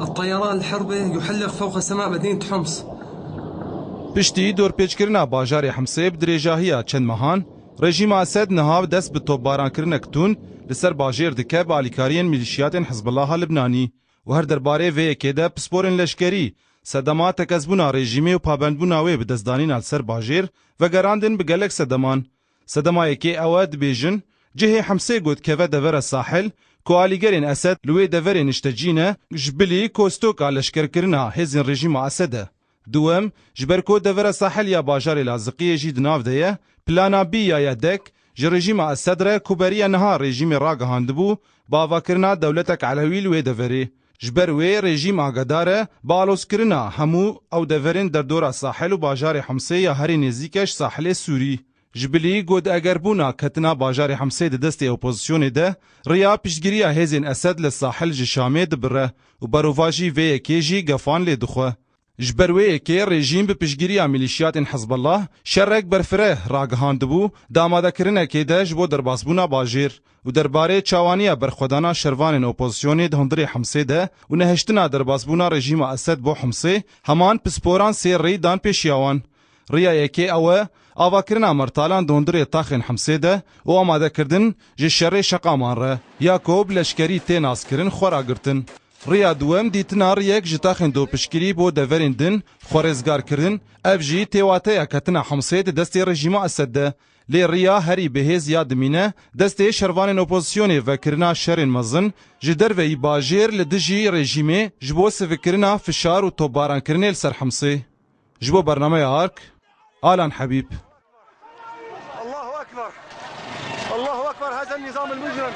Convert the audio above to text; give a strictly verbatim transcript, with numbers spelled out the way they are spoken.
الطيران الحربي يحلق فوق سماء مدينة حمص. Piştî dorpêçkirina bajarê Himsê bi dirêjahiya çend mehan, rejîma Esed niha dest bi topbarankirinek tund li ser bajêr dike bi alîkariyên milîşiyatên Hizbullaha Libnanî û her derbarê vê yekê de pisporên leşkerî sedema tekezbûna rejîmê û pabendbûna wê bi destdanîna li ser bajêr vegerandin bi gelek sedeman. Sedema yekê ew e, dibêjin, cihê Himsê ku dikeve devera Sahil, ku alîgerên Esed li wê deverê niştecî ne, ji bilî kostoka leşkerkirina hêzên rejîma Esed e. Duwem, ji ber ku devera Sahil ya bajarê Laziqiyê jî di nav de ye, plana bî ya YDEK ji rejîma Esed re ku beriya niha rejîmê ragihandibû, bi avakirina dewletek Elewî li wê deverê. Ji ber wê rejîm agadar e bi alozkirina hemû ew deverên derdora Sahil û bajarê Himsê ya herî nêzîk e ji Sahilê Sûrî. Ji bilî ku di egerbûna ketina bajarê Himsê di destê opozisyonê de, riya piştgiriya hêzên Esed li Sahil ji Şamê dibire û berovajî vê yekê jî gefan lê dixwe. Ji ber wê yekê rejîm bi piştgiriya milîşiyatên Hizbullah şerek berfireh ragihandibû, di amadekirinekê de ji bo derbasbûna bajêr û derbarê çawaniya berxwedana şervanên opozisyonê di hundirê Himsê de û nehiştina derbasbûna rejîma Esed bo Himsê, heman pisporan sê rî dan pêşiya wan. Riya yekê ew e, avakirina mertalan di hundirê taxên Himsê de û amadekirdin ji şerê şeqaman re, ya ku bi leşkerî tê naskirin, xwe ragirtin. Riya duwem dîtina riyek ji taxên dopişkirî bo deverên din xwe rêzgar kirin, ev jî tê wateya ketina Himsê di destê rejîma Esed de. Lê riya herî bihêz ya dimîne destê şervanên opozisyonê vekirina şerên mezin ji derveyî bajêr li dijî rejîmê ji bo sivikirina fişar û topbarankirinê li ser Himsê. Ji bo bernameya Ark, Alan Hebîb. الله أكبر. الله أكبر، هذا النظام المجرم.